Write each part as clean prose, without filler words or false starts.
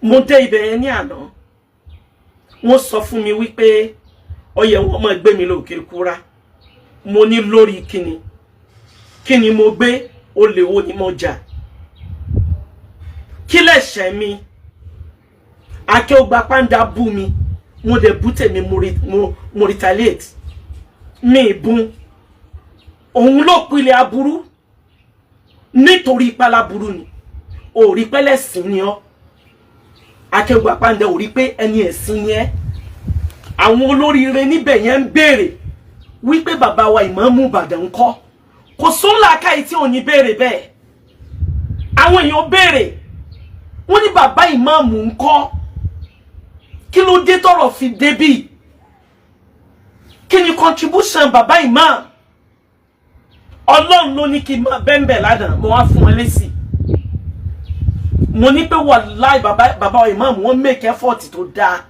Mo dé ibẹ̀ yẹn ní àná, wọ́n sọ fún mi wípé ó yẹ wọ́n máa gbé mi lókè kúra. Mo ní lórí kíni kíni mo gbé, olè wo ni mo jà, kí lẹ̀ṣẹ̀ mi? Akéwùgbà Pàǹdà bú mi, mo dẹ̀ bú tèmi, mo retaliate mi ìbún. Òun ló pilẹ̀ aburú nítorí ìpalaburú ni òrí pẹ́lẹ́ sìn ni ọ́. Akéwùgbà Pàǹdà ò rí pé ẹni ẹ̀sìn ni ẹ́. Àwọn olóríire níbẹ̀ yẹn ń béèrè wípé bàbá wa ìmáàmù Ìbàdàn ń kọ́. Kò sún làákàyè tí ò ní béèrè bẹ́ẹ̀. Àwọn èèyàn béèrè, wọ́n ní bàbá ìmáàmù ń kọ́, kí ló dé tọ́rọ̀ fi débì? Kí ni contribution bàbá ìmáàmù? Ọlọ́run ló ní kí n máa bẹ́ńbẹ̀ lánàá. Mo wá fún wọn lésì, mo ní pé wàláì, bàbá ìmáàmù, wọ́n make effort tó dáa.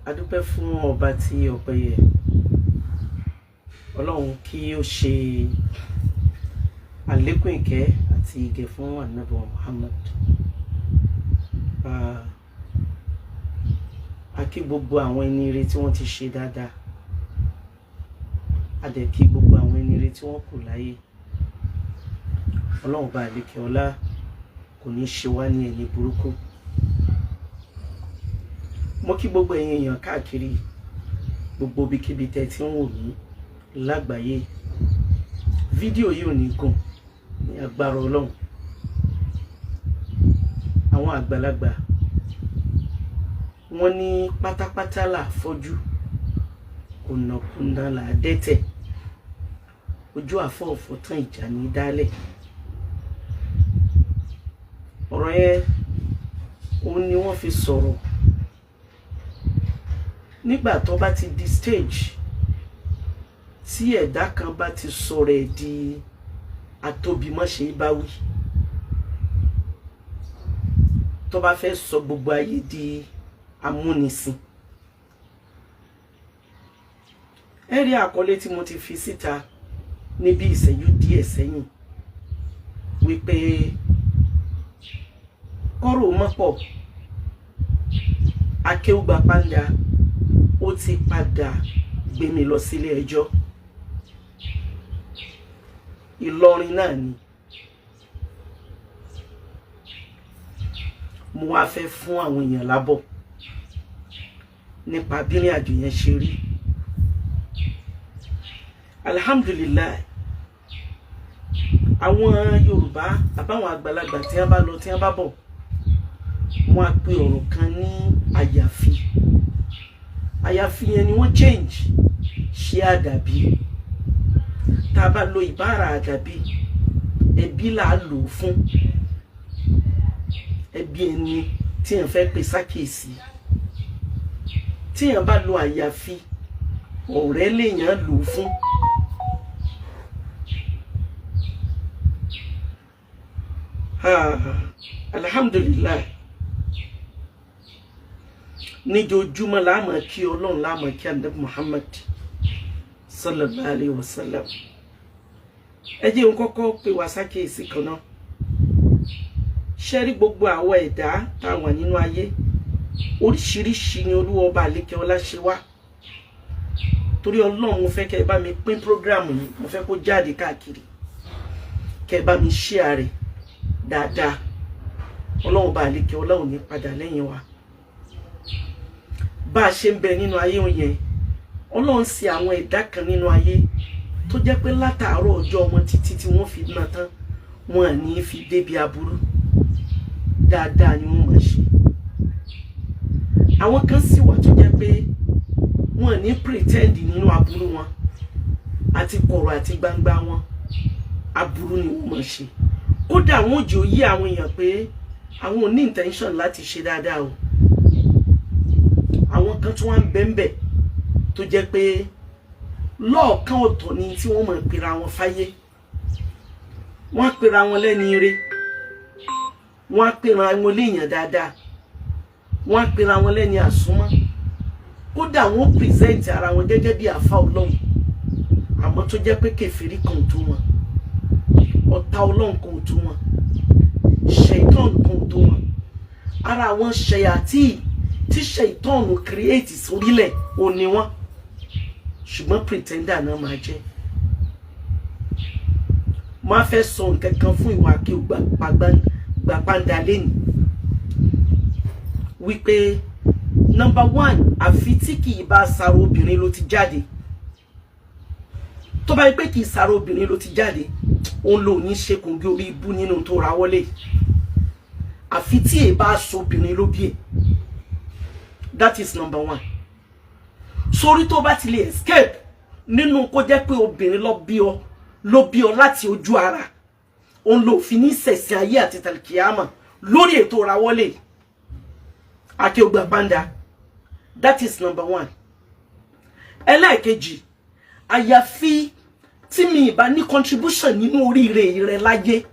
A dúpẹ́ fún ọba tí ọpẹ́ yẹ, Ọlọ́run kí ó ṣe àlékún ìkẹ́ àti ìgẹ̀ fún Ànábì Muhammad. A kí gbogbo àwọn ẹni ire tí wọ́n ti ṣe dáadáa, a dẹ̀ kí gbogbo àwọn ẹni ire tí wọ́n kù láyé. Ọlọ́run bá àlékè ọlá kò ní ṣe wá ní ẹni burúkú. Mo kí gbogbo ẹ̀yin èèyàn káàkiri gbogbo ibikíbi tẹ́ tí ń wò mí lágbàáyé. Fídíò yìí ò ní gùn ní agbára Ọlọ́run. Àwọn àgbàlagbà wọ́n ní pátápátá là fọ́jú, kùnàkùnà là dẹ́tẹ̀, ojú àfọ̀ọ̀fọ̀ tán ìjà ní dálẹ̀. Ọ̀rọ̀ yẹn òun ni wọ́n fi sọ̀rọ̀ nígbà tó bá ti di stage tí ẹ̀dá kan bá ti sọ̀rọ̀ ẹ̀ di atóbimọ́ṣe bá wí, tó bá fẹ́ sọ gbogbo ayé di amúnisìn. Ẹ rí àkọlé tí mo ti fi síta níbi ìṣẹ́jú díẹ̀ sẹ́yìn wípé kọ́rọ̀ mọ́pọ̀, Akéwùgbà Pàǹdà ó ti padà gbé mi lọ sílé ẹjọ́. Ìlọrin náà ni mo wá fẹ́ fún àwọn èèyàn lábọ̀ nípa bí ìrìn àjò yẹn ṣe rí. Alhamdulilayi, àwọn Yorùbá àbáwọn àgbàlagbà tí wọ́n bá lọ tí wọ́n bá bọ̀, wọ́n á pe ọ̀rọ̀ kan ní àyàfi. Àyàfi yẹn ni wọ́n change ṣe àdàbí. Tá a bá lo ìbára àdàbí, ẹbí là á lò ó fún ẹbí ẹni tí èèyàn fẹ́ pè sákèsí. Tí èèyàn bá lo àyàfi, ọ̀rẹ́ lèèyàn lò ó fún. Alhamdulilayi, níjojúmọ́ la máa kí Ọlọ́run, la máa kí Ànábì Muhammad sallallahu alayhi wa sallam. Ẹ jẹ́ n kọ́kọ́ pè wá sákèésí kan náà. Ṣé rí gbogbo àwọn ẹ̀dá tá a wà nínú ayé, oríṣiríṣi ni Olúwa ọba àlékè ọlá ṣe wá. Torí Ọlọ́run, mo fẹ́ kẹ́ ẹ bá mi pín program yìí, mo fẹ́ kó jáde káàkiri, kẹ́ ẹ bá mi share rẹ̀ dáadáa. Ọlọ́run ọba àlékè ọlá ò ní padà lẹ́yìn wa. Bá a ṣe ń bẹ nínú ayé yẹn, Ọlọ́run ṣe àwọn ẹ̀dá kan nínú ayé tó jẹ́ pé látàárọ̀ ọjọ́ wọn títí tí wọ́n fi ná tán, wọn à ní fi débi aburú, dáadáa ni wọ́n máa ṣe. Àwọn kan sì wà tó jẹ́ pé wọn à ní pretend nínú aburú wọn, àti kọ̀rọ̀ àti gbangba wọn, aburú ni wọ́n máa ṣe. Kódà wọn ò jẹ́ òye àwọn èèyàn pé àwọn ò ní intention láti ṣe dáadáa o. Àwọn kan tí wọ́n ń bẹ́ńbẹ̀ tó jẹ́ pé lọ́ọ̀kan ọ̀tọ̀ ni tí wọ́n máa pera wọn fáyé. Wọ́n á pera wọn lẹ́ni ire, wọ́n á pera wọn léèyàn dáadáa, wọ́n á pera wọn lẹ́ni àsúnmọ́. Kódà wọ́n present ara wọn gẹ́gẹ́ bí àfa Ọlọ́run, àmọ́ tó jẹ́ pé kèfèrí kan ò tó wọn, ọ̀tá Ọlọ́run kan ò tó wọn, ṣètọ́ọ̀nì. Ara àwọn ṣẹ̀yàtì tí ṣèitọ́ọ̀nù create sórílẹ̀ ò ní wọ́n, ṣùgbọ́n pretender náà máa jẹ́. Máa fẹ́ sọ nǹkan kan fún ìwà Akéwùgbà Pàǹdà lẹ́nu wípé, number one, àfi tí kì í bá sara obìnrin ló ti jáde. Tó bá yẹ pé kì í sara obìnrin ló ti jáde, òun ló ní ṣe kòǹgẹ́ orí ibú nínú tó ra wọlé. Àfi tí èyí bá sọ obìnrin ló bí ẹ. That is number one. Sórí tó bá ti lè escape nínú kó jẹ́ pé obìnrin ló bí ọ, ló bí ọ láti ojú ara, òun ló fi ní sẹ̀sìn ayé àti tàlìkìyàmà lórí ètò ìrawọ́lé Akéwùgbà Pàǹdà. That is number one. Ẹlẹ́ẹ̀kejì, àyàfi tí mi ìbá ní contribution nínú oríire rẹ láyé,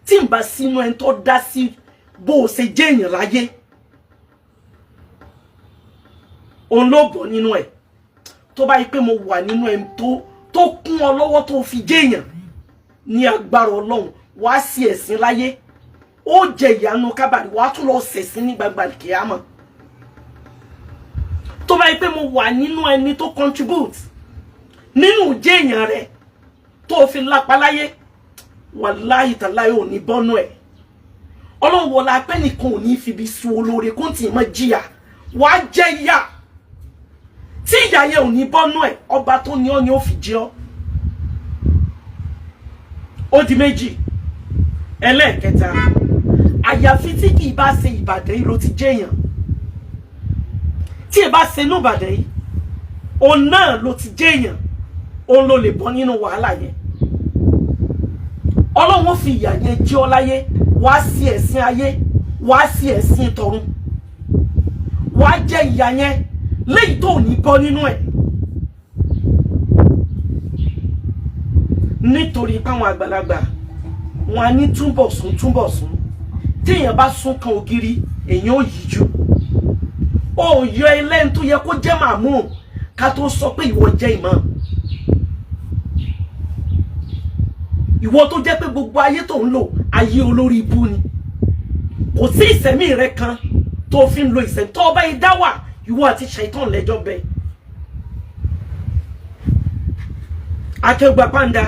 tí n bá sínú ẹni tó dá sí bó o ṣe jẹ́ èèyàn láyé, òun ló bọ̀ nínú ẹ̀. Tó bá yí pé mo wà nínú ẹni tó kún ọ lọ́wọ́ tó fi jẹ́ èèyàn, ní agbára Ọlọ́run, wàá sí ẹ̀sìn láyé, ó jẹ ìyanu kábàárì, wàá tún lọ ṣẹ̀sìn ní gbangba kíámà. Tó bá yí pé mo wà nínú ẹni tó contribute nínú jẹ́ èèyàn rẹ tó fi lápá láyé, wàláhì tàláhì, ò ní bọ́nú ẹ̀. Ọlọ́run wọlé apẹ́ nìkan ò ní fibi sun olóore kó tì í mọ́ jìyà, wàá jẹ ìyà tí ìyà yẹn ò ní bọ́nú ẹ̀. Ọba tó ní ọ ni ó fi jẹ ọ́. Ó di méjì. Ẹlẹ́ẹ̀kẹta, àyàfi tí kì í bá ṣe Ìbàdàn yìí ló ti jẹ́yàn, tí ì bá ṣe inú Ìbàdàn yìí òun náà ló ti jẹ́yàn, òun ló lè bọ́ nínú wàhálà yẹn. Ọlọ́run fi ìyà yẹn jẹ ọ́ láyé, wàá sí ẹ̀sìn ayé, wàá sí ẹ̀sìn tọ̀run, wàá jẹ ìyà yẹn léyìí tó ní bọ́ nínú ẹ̀. Nítorí páwọn àgbàlagbà wọn á ní túnbọ̀ sún, túnbọ̀ sún, téèyàn bá sún kan ògiri, èèyàn ò yíjú. Ó yọ ẹlẹ́ni tó yẹ kó jẹ́ màmú ká tó sọ pé ìwọ jẹ́ ìmáàmù. Ìwọ tó jẹ́ pé gbogbo ayé tó ń lò, ayé olórí ibú ni, kò sí ìsẹ̀mí rẹ kan tó fi ń lo ìsẹ̀mí tó ọba yìí dá wà, ìwọ àti ṣàìtàn lẹ́jọ́ bẹ́ẹ̀. Akéwùgbà Pàǹdà,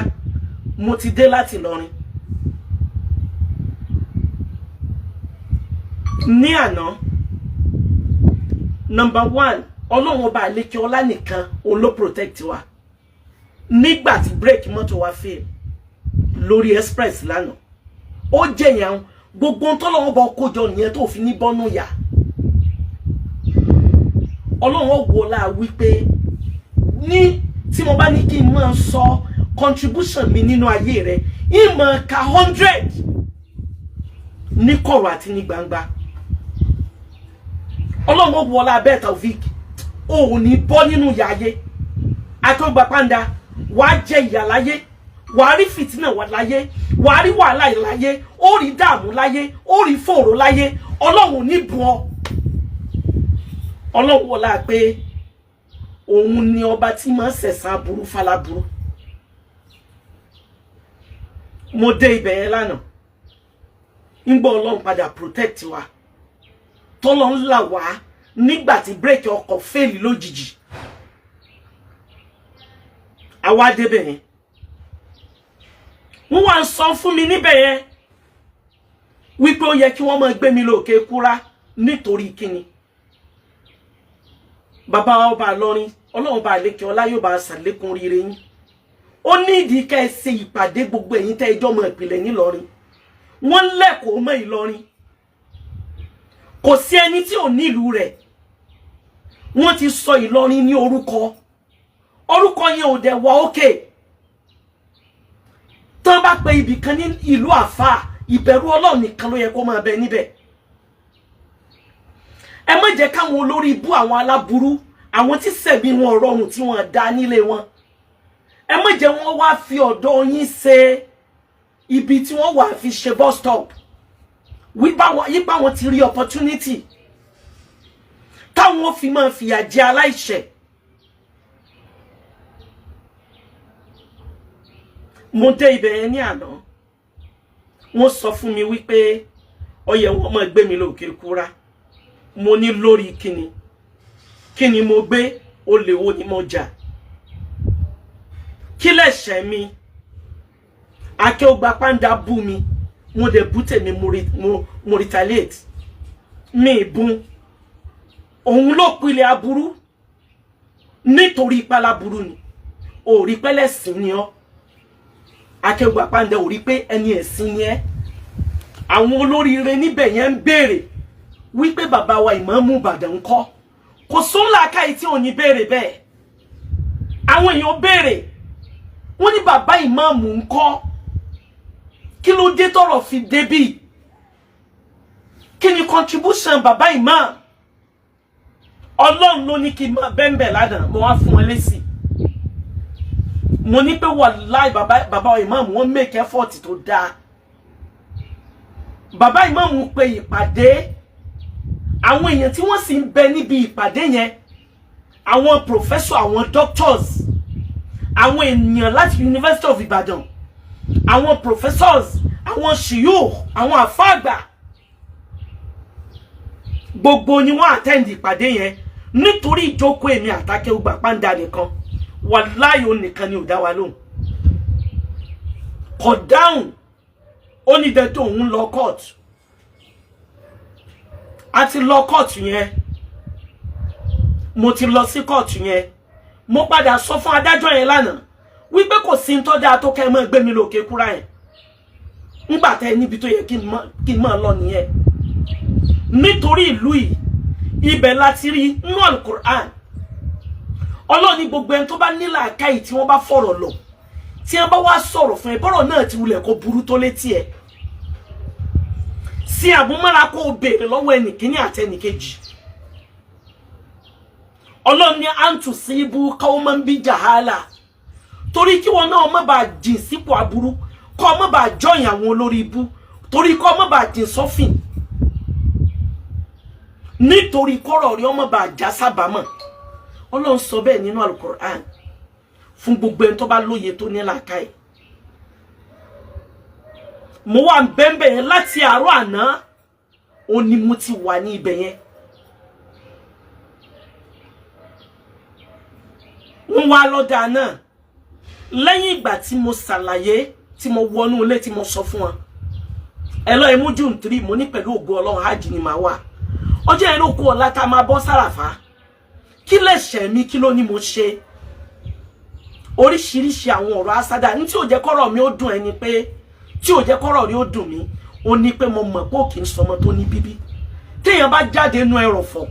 mo ti dé láti Ìlọrin ní àná. Number one, Ọlọ́run ọba àlékè ọlá nìkan òun ló protect wa nígbà tí brake mọ́tò wa fail lórí express lánàá. Ó jẹyàn gbogbo ohun tọ́lọ́run bá kójọ nìyẹn tó fi ní bọ́nú yà. Ọlọ́run wò láà wípé ní tí mo bá ní kí n máa sọ contribution mi nínú ayé rẹ, ìmọ̀ ka 100 ní kọ̀rọ̀ àti ní gbangba. Ọlọ́run wò láà bẹ́ẹ̀, Taofik, ò ní bọ́ nínú ìyà ayé. Akéwùgbà Pàǹdà, wàá jẹ ìyà láyé, wàá rí fìtínà wà láyé, wàá rí wàhálà láyé, ó rí dààmú láyé, ó rí fòrò láyé. Ọlọ́run ní bùn ọ. Ọlọ́run wọlá pé òun ni ọba tí máa ń sẹ̀san aburú faláburú. Mo dé ibẹ̀ yẹn lánàá, ń gbọ́ Ọlọ́run padà protect wa, tọ́lọ́ ń là wá nígbà tí bírèkì ọkọ̀ fẹ́ẹ̀lì lójijì. Àwa débẹ̀ yẹn, wọ́n wá ń sọ fún mi níbẹ̀ yẹn wípé ó yẹ kí wọ́n máa gbé mi lókè kúrá. Nítorí kíni? Bàbá ọba Ìlọrin, Ọlọ́run bá lékè ọlá yóò bá ṣàlékún rire yín. Ó ní ìdí ká ẹ ṣe ìpàdé gbogbo ẹ̀yin tẹ́ ẹjọ́ mọ ìpìlẹ̀ nílọrin. Wọ́n lẹ́kọ̀ọ́ mọ́ Ìlọrin, kò sí ẹni tí ò nílùú rẹ̀. Wọ́n ti sọ Ìlọrin ní orúkọ, orúkọ yẹn ò dẹ̀ wá òkè. Tán bá pe ibì kan ní ìlú àfáà, ìbẹ̀rù Ọlọ́run nìkan ló yẹ kó máa bẹ níbẹ̀. Ẹ má jẹ́ káwọn olórí ibú, àwọn aláburú, àwọn tí sẹ̀mí wọn rọrùn, tí wọ́n dá nílé wọn, ẹ má jẹ́ wọ́n wá fi ọ̀dọ̀ yín ṣe ibi tí wọ́n wà fi ṣe bus stop. Yípa wọn ti rí opportunity táwọn fi máa fìyà jẹ aláìṣẹ̀. Mo dé ibẹ̀ yẹn ní àná, wọ́n sọ fún mi wípé Ó yẹ wọ́n máa gbé mi lókè kúra. Mo ní lórí kíni? Kíni mo gbé? Olè wo ni mo jà? Kí lẹ̀ṣẹ̀ mi? Akéwùgbà pàǹdà bú mi, mo dẹ̀ bú tèmi, mo retaliate. Mi bú òun ló pilẹ̀ aburú, nítorí ìpalaburú ni òrí pẹ́lẹ́ sìn ni ọ́. Akéwùgbà pàǹdà, ò rí pé ẹni ẹ̀sìn ni ẹ́. Àwọn olóríire níbẹ̀ yẹn ń béèrè wípé bàbá wa ìmáàmù Ìbàdàn ń kọ́. Kò sún làákàyè tí ò ní béèrè bẹ́ẹ̀. Àwọn èèyàn béèrè, wọ́n ní bàbá ìmáàmù ń kọ́, kí ló dé tọ́rọ̀ fi débì? Kí ni contribution bàbá ìmáàmù? Ọlọ́run ló ní kí n máa bẹ́ńbẹ̀ lánàá. Mo wá fún wọn lésì, mo ní pé wàláì, bàbá ìmáàmù, wọ́n make effort tó dáa. Bàbá ìmáàmù pe ìpàdé. Àwọn èèyàn tí wọ́n sì ń bẹ níbi ìpàdé yẹn, àwọn professor, àwọn doctors, àwọn ènìyàn láti University of Ibadan, àwọn professors, àwọn shiyukh, àwọn àfáàgbà, gbogbo ni wọ́n attend ìpàdé yẹn. Nítorí ìjókòó èmi àtàkẹ́wùgbà pàǹdà nìkan, wàláyò nìkan ni ò dá wa lóhùn, kò dáhùn. Ó ní dandan òun lọ court. A ti lọ court yẹn, mo ti lọ sí court yẹn. Mo padà sọ fún adájọ́ yẹn lánàá wípé kò sí ń tọ́jà tó kẹ́ ẹ mọ́ gbé mi lókè kúrá yẹn ńgbà tẹ níbi tó yẹ kí n máa lọ nìyẹn. Nítorí ìlú yìí, ibẹ̀ láti rí nínú Alukur'an, Ọlọ́run ní gbogbo ẹni tó bá ní làákàyè, tí wọ́n bá fọ̀rọ̀ lọ, tí wọ́n bá wá sọ̀rọ̀ fún ẹ, bọ́rọ̀ náà ti wulẹ̀ kó burú tó létí ẹ sí, àbúmọ́ra kó o béèrè lọ́wọ́ ẹnìkíní àti ẹnìkejì. Ọlọ́run ní àǹtù sí ibú qawman bí jahala, torí kí wọn náà má bàa jìn sípò aburú, kọ́ má bàa jọyìn àwọn olórí ibú, torí kọ́ má bàa jìn sọ́fìn, nítorí kọ́rọ̀ rí ọmọ bàa já sábàámọ̀. Ọlọ́run sọ bẹ́ẹ̀ nínú Alukur'an fún gbogbo ẹni tó bá lóye, tó ní làákàyè. Mo wà bẹ́ẹ̀nbẹ́ẹ̀ yẹn láti àárọ̀ àná, ó ní mo ti wà ní ibẹ̀ yẹn. Wọ́n wá lọ́dà náà lẹ́yìn ìgbà tí mo ṣàlàyé, tí mo wọnú ilé, tí mo sọ fún wọn, ẹ lọ ẹmú June 3. Mo ní pẹ̀lú ògo Ọlọ́run, hajj ni màá wà. Ọjọ́ yẹn ló kú ọ̀la tá a máa bọ́ sàràfà. Kí lẹ̀ṣẹ̀ mi? Kí ló ní mo ṣe? Oríṣiríṣi àwọn ọ̀rọ̀ asádà ní tí ò jẹ́ kọ́rọ̀ mi ó dùn ẹni pé tí ò jẹ́ kọ́rọ̀ rí ó dùn mí. Ó ní pé mo mọ̀ pé ò kì í sọmọ tó ní bíbí. Téèyàn bá jáde nú ẹrọ̀fọ̀,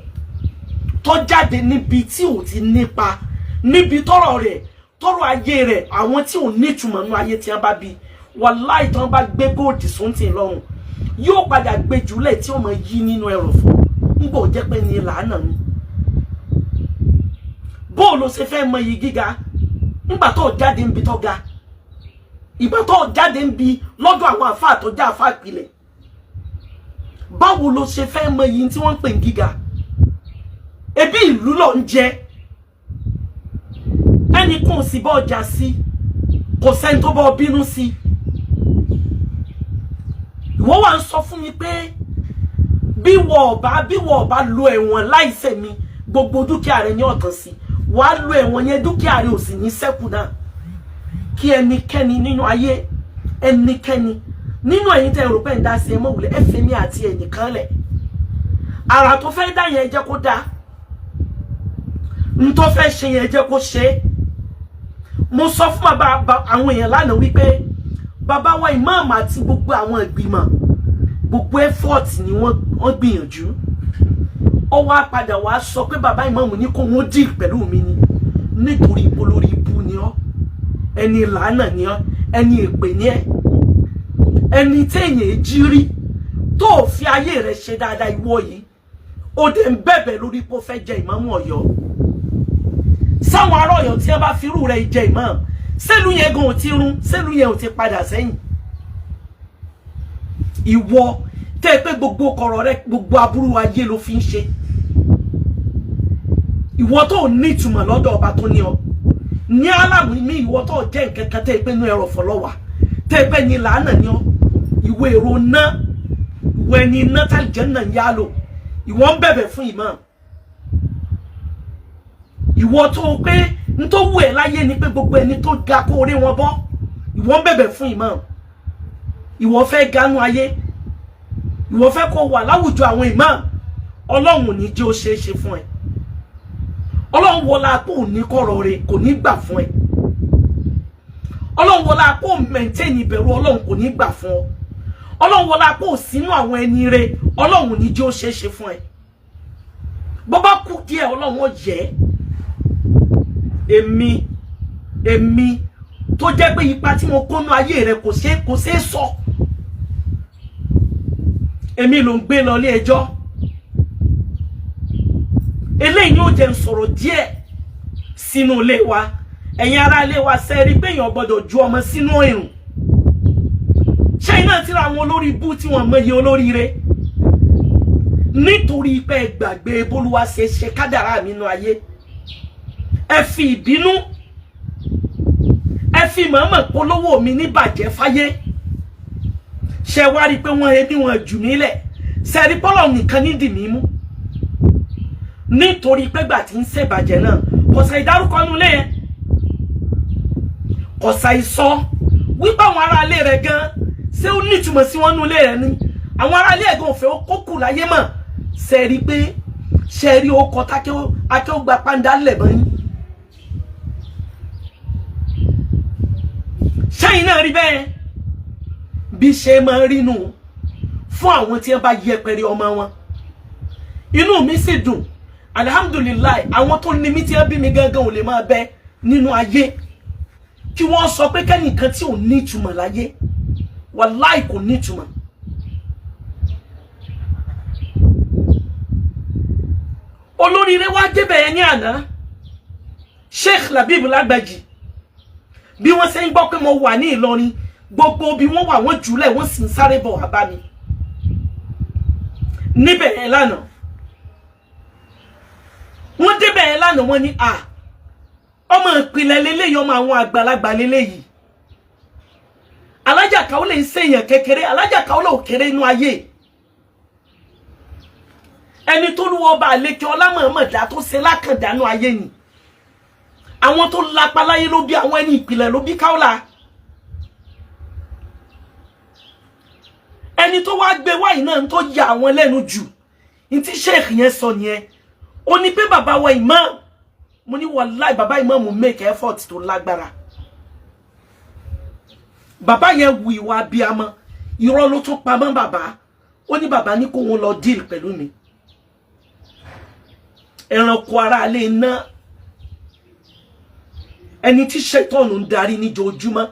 tó jáde níbi tí ò ti nípa, níbi tọ́rọ̀ rẹ̀, tọ́rọ̀ ayé rẹ̀, àwọn tí ò nítumọ̀ nú ayé tí wọ́n bá bí, wàláì, tí wọ́n bá gbé góòdì sóńtì lọ́rùn, yóò padà gbé jùlẹ̀ tí ó mọ̀ yí nínú ẹrọ̀fọ̀. Ńgbò jẹ́ pé ní làánà ni. Bóò ló ṣe fẹ́ mọ iyì gíga ńgbà tó jáde níbi tó ga, ìgbà tó jáde níbi lọ́dọ̀ àwọn àfáà tó jẹ́ àfáà ìpìlẹ̀? Báwo ló ṣe fẹ́ mọ iyì tí wọ́n ń pè ní gíga? Ebi ìlú lọ ń jẹ, ẹnì kan ò sì bọ́ ọjà sí, kò sẹ́ni tó bọ́ bínú sí. Ìwọ wà ń sọ fún mi pé bí wọ́n ọba lo ẹ̀wọ̀n láìṣẹ̀ mi, gbogbo dúkìá rẹ ní ọ̀tàn sí. Wàá lo ẹ̀wọ̀n yẹn, dúkìá rẹ ò sì ní ṣẹ́kù náà. Kí ẹnikẹ́ni nínú ayé, ẹnikẹ́ni nínú ẹ̀yin tẹ́ ẹ rò pé ń dá sí, ẹ mọ̀ wùlẹ̀, ẹ fẹ́ mi àti ẹnìkan lẹ̀. Àrà tó fẹ́ dá yẹn, jẹ́ kó dá. N tó fẹ́ ṣe yẹn, jẹ́ kó ṣe é. Mo sọ fún bàbá àwọn èèyàn lánàá wípé bàbá wa ìmáàmù àti gbogbo àwọn ìgbìmọ̀, gbogbo effort ni wọ́n gbìyànjú. Ó wá padà wá sọ pé bàbá ìmáàmù ní kó wọ́n deal pẹ̀lú mi ni, nítorí ipò lórí ibú ni ọ́, ẹni làánà ni ọ́, ẹni èpè ni ẹ́, ẹni téèyàn jí rí tó fi ayé rẹ̀ ṣe dáadáa. Ìwọ yìí, ó dẹ̀ ń bẹ̀bẹ̀ lórí pé ó fẹ́ jẹ ìmáàmù Ọ̀yọ́. Sáwọn ará Ọ̀yọ́ tí wọ́n bá fi irú rẹ̀ jẹ ìmáàmù, sẹ́lú yẹn gan ò ti rún, sẹ́lú yẹn ò ti padà sẹ́yìn? Ìwọ tẹ́ pé gbogbo kọ̀rọ̀ rẹ, gbogbo aburú ayé ló fi ń ṣe. Ìwọ tó ní ìtumọ̀ lọ́dọ̀ ọba tó ní ọ ní álàmù mi, ìwọ tó jẹ́ nǹkan kan, tẹ́ pé inú ẹrọ̀fọ̀ lọ́wà, tẹ́ pé ní làánà ní ọ, ìwọ èrò ná, ìwọ Ìwọ ẹni iná tàlìjẹ́nà ń yá lò, ìwọ ń bẹ̀bẹ̀ fún imam. Ìwọ tó pé n tó wù ẹ́ láyé ni pé gbogbo ẹni tó ga kó orí wọn bọ́, ìwọ ń bẹ̀bẹ̀ fún imam. Ìwọ fẹ́ ganu ayé, ìwọ fẹ́ kó wà láwùjọ àwọn imam. Ọlọ́run ò ní jẹ́ ó ṣeé ṣe fún ẹ. Ọlọ́run wọlá pé ò ní kọ̀rọ̀ rẹ, kò ní gbà fún ẹ. Ọlọ́run wọlá pé ò maintain ìbẹ̀rù Ọlọ́run, kò ní gbà fún ọ. Ọlọ́run wọlá pé ò sínú àwọn ẹni rẹ, Ọlọ́run ò ní jẹ́ ó ṣeé ṣe fún ẹ. Bó bá kú díẹ̀, Ọlọ́run ó yẹ ẹ́. Èmi tó jẹ́ pé ipa tí mo kónú ayé rẹ kò ṣeé sọ, èmi ló ń gbé lọ ilé ẹjọ́. Eléyìí ni ó jẹ́ ń sọ̀rọ̀ díẹ̀ sínú ilé wa. Ẹ̀yin ará ilé wa, sẹ́ẹ̀rí pé èèyàn gbọ́dọ̀ ju ọmọ sínú ìrùn? Ṣé iná tí ra àwọn olórí ibú tí wọ́n mọyì olóríire nítorí pé ẹ gbàgbé bólúwa ṣe ṣe kádàrá mi nínú ayé? Ẹ fi ìbínú, ẹ fi mọ̀ọ́mọ̀ polówó mi ní bàjẹ́ fáyé. Ṣe wá rí i pé wọ́n ẹbí wọn jù mí lẹ̀? Ṣe rí pọ́lọ̀ nìkan ní dì mí mú? Nítorí pé gbà tí ń ṣèbàjẹ́ náà, kò sàì dárúkọ nulẹ̀ yẹn, kò sàì sọ wípé àwọn aráalé rẹ̀ gan ṣé ó nítumọ̀ sí wọn nulẹ̀ rẹ̀ ni. Àwọn aráalé ẹ̀ gan òfẹ́ ó kù láyé mọ̀. Ṣe rí pé ṣe rí ó kọ tákéwògbà pàǹdà lẹ̀ mọ́ yín? Ṣẹ́yìn náà rí bẹ́ẹ̀ bí ṣe máa ń rínú fún àwọn tí wọ́n bá yẹpẹrẹ ọmọ wọn. Inú mi sì dùn, alihamudulilayi. Àwọn tó ní mi tí wọ́n bí mi gangan ò lè máa bẹ nínú ayé kí wọ́n sọ pé kẹ́nìkan tí ò ní ìtumọ̀ láyé, wàláì kò ní ìtumọ̀. Olóríire wá débẹ̀ yẹn ní àná, Sheikh Labib Lágbàjì. Bí wọ́n ṣe ń gbọ́ pé mo wà ní Ìlọrin, gbogbo bí wọ́n wà, wọ́n jùlẹ̀, wọ́n sì ń sáré bọ̀ wá bá mi níbẹ̀ yẹn lánàá. Wọ́n débẹ̀ yẹn lánàá, wọ́n ní à ọmọ ìpìlẹ̀ lélẹ́yìí, ọmọ àwọn àgbàlagbà lélẹ́yìí. Alájà Kaola ń ṣèyàn kékeré, Alájà Kaola ò kéré inú ayé. Ẹni tó lúwọ́ bá àlékè ọlámọ̀ọ́mọ̀dá tó ṣe lákàndánú ayé ni. Àwọn tó lápá láyé ló bí, àwọn ẹni ìpìlẹ̀ ló bí Kaola. Ẹni tó wá gbé wáyé náà tó ya àwọn lẹ́nu jù ní tí sheikh yẹn sọ nìyẹn. Ó ní pé bàbá wa imam, mo ní wàláì bàbá imam make effort tó lágbára. Bàbá yẹn wu ìwà abiyamọ, irọ́ ló tún pamọ́ bàbá. Ó ní bàbá ní kó wọn lọ deal pẹ̀lú mi. Ẹranko ara alẹ́ iná, ẹni tí ṣètọ́nù ń darí níjoojúmọ́,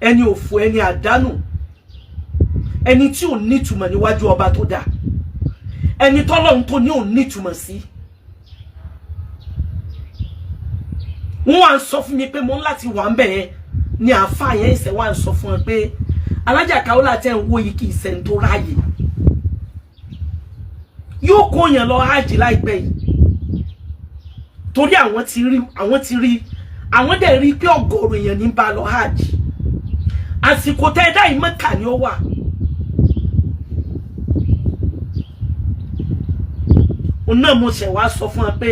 ẹni òfò, ẹni àdánù, ẹni tí ò nítumọ̀ níwájú ọba tó dáa, ẹni tọ́lọ́run tó ní ò nítumọ̀ sí. Wọ́n wá ń sọ fún mi pé mo ń láti wà ń bẹ̀ yẹn ní àáfàá yẹn ìṣẹ̀ wá ń sọ fún ẹ pé Alájà Kaola tẹ́ ń wó yìí kì í ṣe ń tó ráàyè, yóò kó yẹn lọ hajj láìpẹ́ yìí, torí àwọn ti rí, àwọn ti rí, àwọn dẹ̀ rí pé ọ̀gọ̀rọ̀ èèyàn ní bá lọ hajj. Àsìkò tẹ́ ẹ dá yìí, Mẹ́kà ni ó wà. Òun náà mo ṣẹ̀ wá sọ fún ẹ pé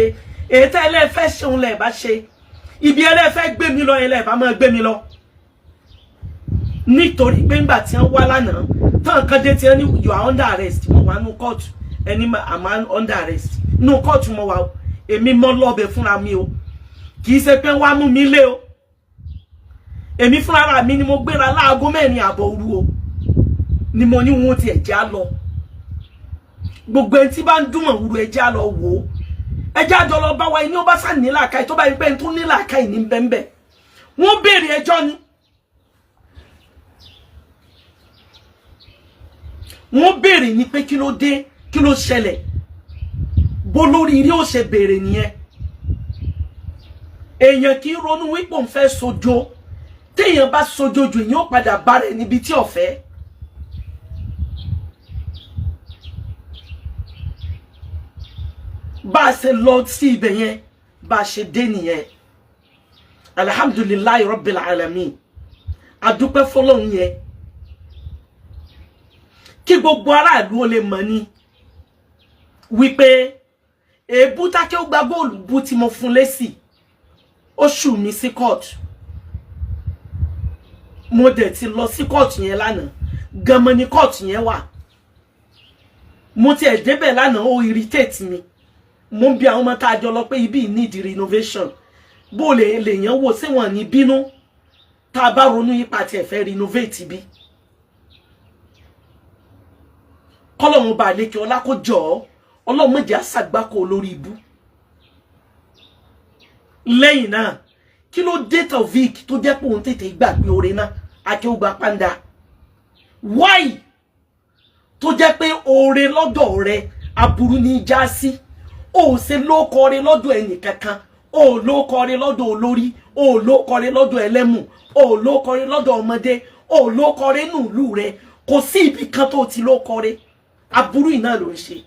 èyí tẹ́ ẹ lẹ́ẹ̀fẹ́ ṣeun lẹ́ẹ̀ bá ṣe, ibi ẹ lẹ́ẹ̀fẹ́ gbé mi lọ yẹn lẹ́ẹ̀ bá máa gbé mi lọ. Nítorí pé ńgbà tí wọ́n wá lánàá tán kan dé tí wọ́n ní you are under arrest, mo wà nù kóòtù. Ẹni I'm under arrest nù kóòtù mo wà o, èmi mọ́ lọ́bẹ̀ fúnra mi o, kì í ṣe pé wọ́n á mú mi lé o, èmi fúnra mi ni mo gbéra láago 4:30 òru o, ni mo ní wọn ti ẹ̀jẹ̀ á lọ. Gbogbo ẹni tí bá ń dúnmọ̀ òru ẹ̀jẹ̀ á lọ wò ó, ẹjẹ́ àjọ lọ bá wa. Ẹni ó bá sá ní làákàyè, tó bá yẹ pé ẹni tó ní làákàyè ní bẹ́ńbẹ́, wọ́n béèrè ẹjọ́ ni. Wọ́n béèrè ní pé kí ló dé, kí ló ṣẹlẹ̀, bó lórí rí ó ṣe béèrè nìyẹn. Èèyàn kì í ronú wípé òun fẹ́ sojo. Téèyàn bá sojo jù, èèyàn ó padà bá rẹ̀ níbi tí ọ̀fẹ́. Bá a ṣe lọ sí ibẹ̀ yẹn, bá a ṣe dé nìyẹn. Alhamdulillahi rabbil alamin, adúpẹ́ fọlọ́run yẹn. Kí gbogbo aráàlú ó lè mọ̀ ní wípé èébú tákéúgba góòlù bú tí mo fún lésì, ó sue mi sí court. Mo dẹ̀ ti lọ sí court yẹn lánàá. Ganmọ́ ni court yẹn wà. Mo tiẹ̀ débẹ̀ lánàá, ó irritate mi. Mo ń bi àwọn ọmọ tá a jọ lọ pé ibi need renovation, bó lè lèèyàn wò sí wọn ní bínú tá a bá ronú yípa tiẹ̀ fẹ́ renovate bí. Kọ́lọ́run bá lékè ọlá kó jọ ọ́, ọlọ́run má jẹ́ àṣàgbákò lórí ibú. Lẹ́yìn náà, kí ló dé Taofeek tó jẹ́ pé òun tètè gbàgbé oore náà, Akéwùgbà Pàǹdà? Why tó jẹ́ pé oore lọ́dọ̀ rẹ, aburú ní í já sí? Ó ṣe lóko re lọ́dọ̀ ẹnì kankan, ó lóko re lọ́dọ̀ olórí, ó lóko re lọ́dọ̀ ẹlẹ́mù, ó lóko re lọ́dọ̀ ọmọdé, ó lóko re nùlù rẹ. Kò sí ibì kan tó ti lóko re. Aburú iná ló ń ṣe.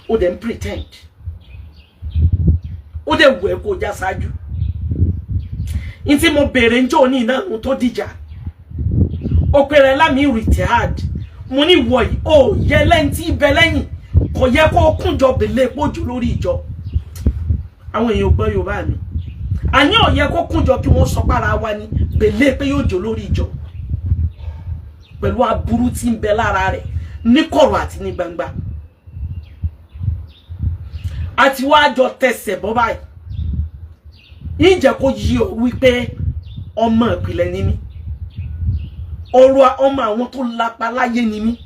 Ó dẹ̀ ń pretend, ó dẹ̀ wù ẹ́ kó já ṣáájú. N tí mo béèrè ń jò ní iná ohun tó dìjà, ó pèrè lámì retired. Mo ní ìwọ yìí, ó yẹ lẹ́yìn tí ibẹ̀ lẹ́yìn, kò yẹ kó kúnjọ bèlè pójú lórí ìjọ. Àwọn èèyàn gbọ́ Yorùbá mi. Àní ò yẹ kó kúnjọ kí wọ́n sọ pára wa ní bèlè pé yóò jò lórí ìjọ, pẹ̀lú aburú tí ń bẹ lára rẹ̀ ní kọ̀rọ̀ àti ní gbangba. Àti wá jọ tẹsẹ̀ bọ́ báyìí, ìjẹ́ kó yí ọ wípé ọmọ ìpìlẹ̀ ni mí, ọ̀rọ̀ ọmọ àwọn tó lápa láyé ni mí,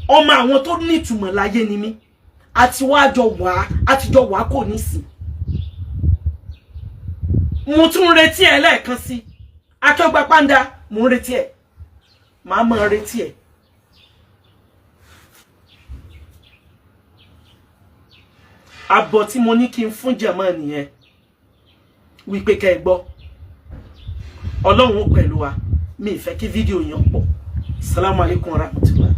ọmọ àwọn tó nítumọ̀ láyé ni mí. Àti wá jọ wá, àtijọ́ wá kò ní sí. Mo tún ń retí ẹ lẹ́ẹ̀kan sí, Akéwùgbà Pàǹdà. Mo ń retí ẹ, màá máa retí ẹ. Àbọ̀ tí mo ní kí n fún jẹ̀mọ́ nìyẹn wípé kẹ́ ẹ gbọ́. Ọlọ́run ó pẹ̀lú wa. Mi ì fẹ́ kí fídíò yẹn pọ̀. Salamu alaykum wa rahmatulah.